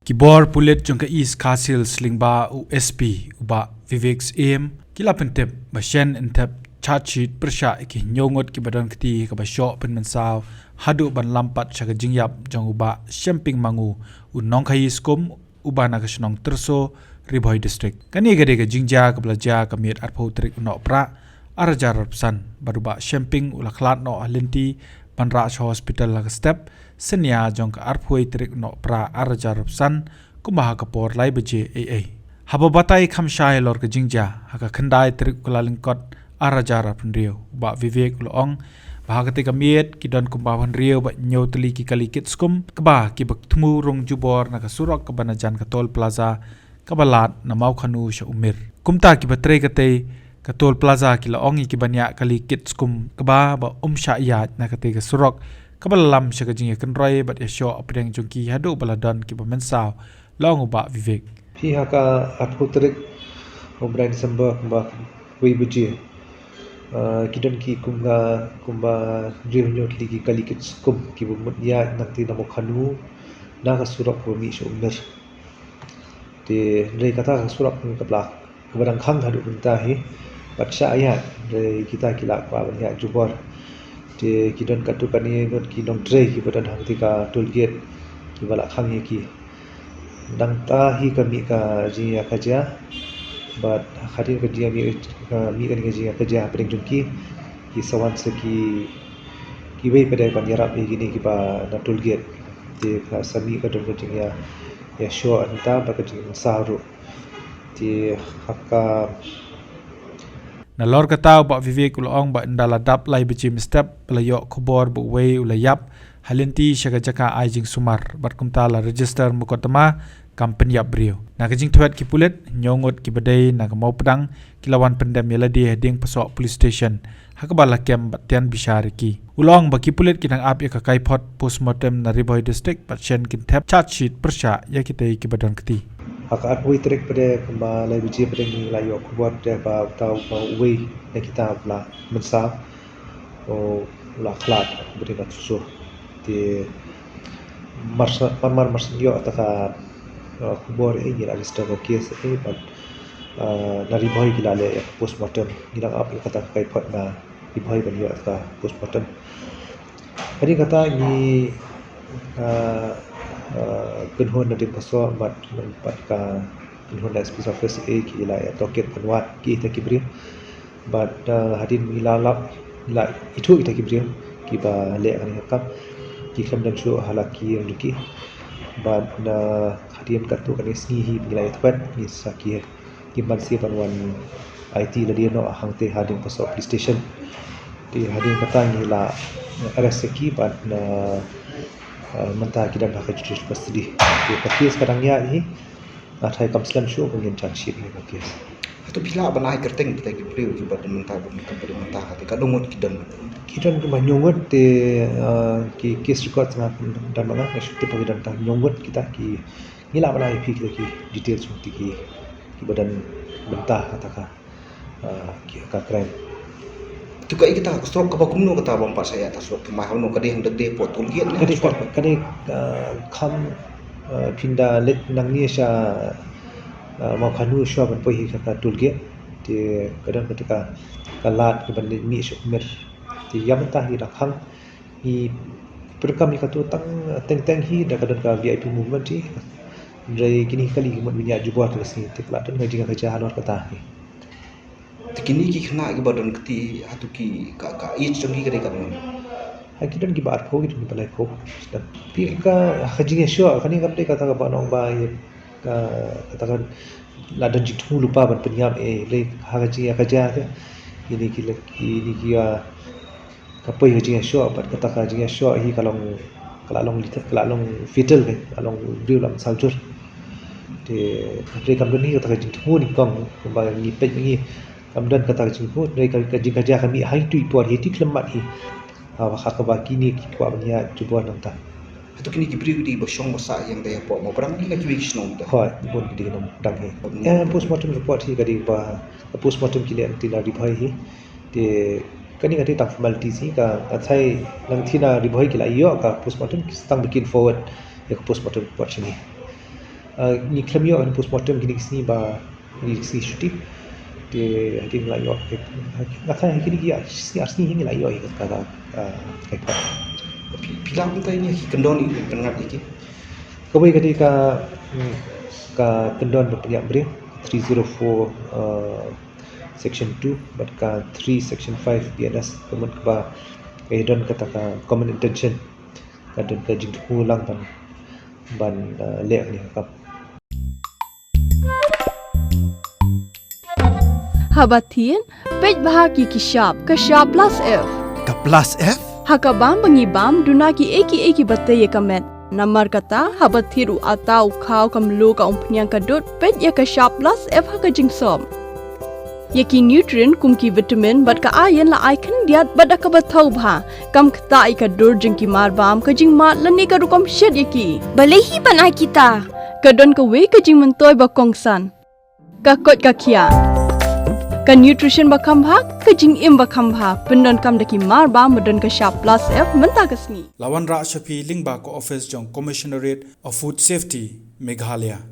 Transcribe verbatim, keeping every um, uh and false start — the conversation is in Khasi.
Ki bor pulit jong ka East Khasi Hills lyngba u S P u Bah Vivek Syiem ki la pyntip ba shen yn thep charge sheet pyrshah ïa ki hynñiew ngut kiba don kti kaba shoh pynmynsaw haduh ban lam pat sha ka jingïap jong u Bah Shemping Mangu, u nongkhaii skum uba na ka shnong Tyrso, Ri Bhoi District. Kane ka dei ka jingjia kaba la jia ka miet arphew tarik u Nohprah ar hajar arphew san, bad u Bah Shemping u la khlad noh ha lynti ban rah sha hospital ha ka step synñia jong ka arphew wei tarik u Nohprah ar hajar arphew san, kumba ha ka por lai baje eiei. Haba batai kham shai halor ka jingjia, ha ka khyndai tarik u Kyllalyngkot ar hajar arphew hynriew, u Bah Vivek u la ong ba ha katei ka miet ki don kumba hynriew bad hynñiew tylli ki kali kit skum kaba kiba thmu rung jubor na ka surok kaba na jan ka Toll Plaza kaba lad na Mawkhanu sha Umir. Kumta kiba trei katei ka Toll Plaza ki la ong ïa kiba ñiah kali kit skum kaba ba um shah ïaid na katei ka surok kaba la lam sha ka jingïakynroi bad ïashoh hapdeng jong ki haduh ba la don kiba mynsaw, la ong u Bah Vivek. Phi ha ka arphew tarik u bnai December kumba wei baje, ah, ki don ki kumba, kumba hynriew hynñiew tylli ki kali kit skum kiba mut ïaid na katei na Mawkhanu na ka surok kaba mih sha Umir. Te hynrei kata ka surok kaba la, kaba dang khang haduh mynta hi bad shah ïaid, hynrei kita ki la kwah ban ïaid jubor. Te ki don katto katne ngut ki nongtrei kiba don ha katei ka toll gate kiba la khang ïa ki. Nangta hi ka mih ka jingïakajia bad hadien ka jingïa mih, ka mih kane ka jingïakajia hapdeng jong ki, ki sa wan sa ki, kiwei pat de ban ïarap ïa kine kiba na toll gate. Te ka sa mih ka don ka jingïa, ïashoh hangta bad ka jingmynsaw ruh. Te ha ka Nalor kata u Bah Vivek u la ong ba ynda la dap lai baje mynstep ba la ïoh khubor ba uwei u la ïap ha lynti sha ka jaka ai jingsumar bad kumta la register mukotduma kam pynïap briew. Na ka jingthwet ki pulit, hynñiew ngut kiba dei na ka Mawpdang ki la wan pyndem ïa lade ha Diengpasoh Police Station, ha kaba la kem bad tian bishar ïa ki. U la ong ba ki pulit ki dang ap ïa ka kaiphod postmortem na Ri Bhoi District bad shen kin thep charge sheet pyrshah ïa kitei kiba don kti. Ha ka arphew tarik pat de kumba lai baje pat de ngi la ïoh khubor de ba uta uba uwei na kita u la mynsaw, u la khlad hapdeng ka Tyrso. Te mar shu, mar mar shu ïoh kata ka, uh, khubor, eh, ngi la register ka case, eh, bad, uh, na Ri Bhoi ki la leh ïa ka postmortem, ngi dang ap ïa kata ka kaiphod na Ri Bhoi ban ïoh kata ka postmortem. Hadien kata ngi, uh, uh, kynhun na Diengpasoh bad, bad ka kynhun na S P's office, eh, ki la ïa tohkit ban wad kita ki briew. Bad, uh, hadien ngi la lap, ngi la ithuh kita ki briew kiba leh kane ka kam, ki khlem don shuh ha la ki ïing jong ki. Bad, uh, hadien katto katne sngi hi ngi la ïa thwet, ngi sa ki, ki ban sdang ban wan aiti lade noh hangtei ha Diengpasoh Police Station. Te hadien kata ngi la arrest ïa ki bad, uh, uh, mynta ki don ha ka judicial custody. Te ka case ka dang ïaid hi. Nga tharai kam slem shuh ba ngin charge sheet ïa ka case. Hato phi lah ban ai kyrteng kita ki briew kiba don mynta, ba mynta, ba don mynta, kata ka dang ngut ki don? Ki don kumba hynñiew ngut te, uh, ki case record nga don ma nga, nga shu tip ba ki don tang hynñiew ngut kita ki, ngi lah ban ai phi kita ki details jong kita ki, kiba don mynta kata ka, uh, ki, ka crime. Tu kaei kata ka surok kaba kumno kata ba ym pat shah ïaid ta surok thymmai, hangno ka dei, hangno ka dei hapoh toll gate ne? Ka dei, ka dei, uh, kham, uh, phin da leit nangne sha, uh, Mawkhanu shuwa ban poi hi ka, ka toll gate. Te ka don kata ka, ka lad kaban leit mih sha Umir. Te ïa mynta hi da khang hi, pyrkhat ïa kato tang teng teng hi da ka don ka V I P movement hi. Hynrei kine ki kali ki mut ban ïaid jubor te ka sngi, te ka la don ka jingïakajia halor kata hi. Te kine ki khynnah kiba don kti, hato ki, ka, ka age jong ki ka dei katno? Ha, ki don kiba arphew, ki don kiba laiphew. Phi ka, ha ka jingïashoh, kane kam dei kata kaba nong ba ïa, ka, kata ka la don jingthmu lypa ban pynïap, eh, dei ha ka jingïakajia te. Kine ki la, kine ki, ah, ka poi ka jingïashoh, bad kata ka jingïashoh hi ka long, ka la long lethal, ka la long fatal, ka la long briew la mynsaw jur. Te hynrei kam don hi kata ka jingthmu nyngkong, kumba ngi peit ngi, kam don kata ka jingthmu, hynrei ka, ka jingkajia ka mih ha itu i por, ha itu i khyllipmat hi. Ha, ha kaba kine ki kwah ban ïaid jubor nangta. Hato kine ki briew ki dei ba shong ba sah ïa dei hapoh Mawpdang ne kiwei ki shnong kita? Hooid, bun ki dei na Mawpdang hi. Eh, postmortem report hi ka dei ba, postmortem ki leh na Ri Bhoi hi. Te kane ka dei tang formalities hi, ka, ka thai nang thina Ri Bhoi ki la ïoh ka postmortem, ki sa tang ba kin forward ïa ka postmortem report shane. Uh, ngi khlem ïoh ban postmortem kine ki sngi ba, kine ki sngi shuti. Te hadien ngi la ïoh, nga tharai kine ki sngi ar sngi ngi la ïoh ïa ka, ka, ka, ka. Phi, phi lah ban batai ïa ki kyndon, ïa ki kyndon ïa ki. Kawei ka dei ka, mm, ka kyndon ba pynïap briew, three zero four, uh, section two, bad ka three section five B N S, ka mut kaba ka don kata ka common intention, ka don ka jingthmu lang ban, ban, uh, leh kane ka kam. Haba thied, peit bha ïa ki shap, ka shap plus F. Ka plus F? Ha ka bam ba ngi bam, duna kiei kiei kiba tei ïa ka met. Namar kata, haba thied u atta, u khaw, ka mluh, ka umphniang, ka dud, peit ïa ka shap plus F ha ka jingsop. Ïa ki nutrient kum ki vitamin bad ka iron la ai khyndiat bad da kaba thaw bha. Kam ktah ïa ka dur jong ki marbam, ka jingmad lane ka rukom shet ïa ki. Balei hi ban ai kita? Ka don kawei ka jingmyntoi ba kongsan. Ka koit ka khiah. Ka nutrition ba kham bha, ka jingim ba kham bha. Pyndonkam da ki marbam ba don ka shap plus F mynta ka sngi. La wanrah sha phi lyngba ka office jong Commissionerate of Food Safety, Meghalaya.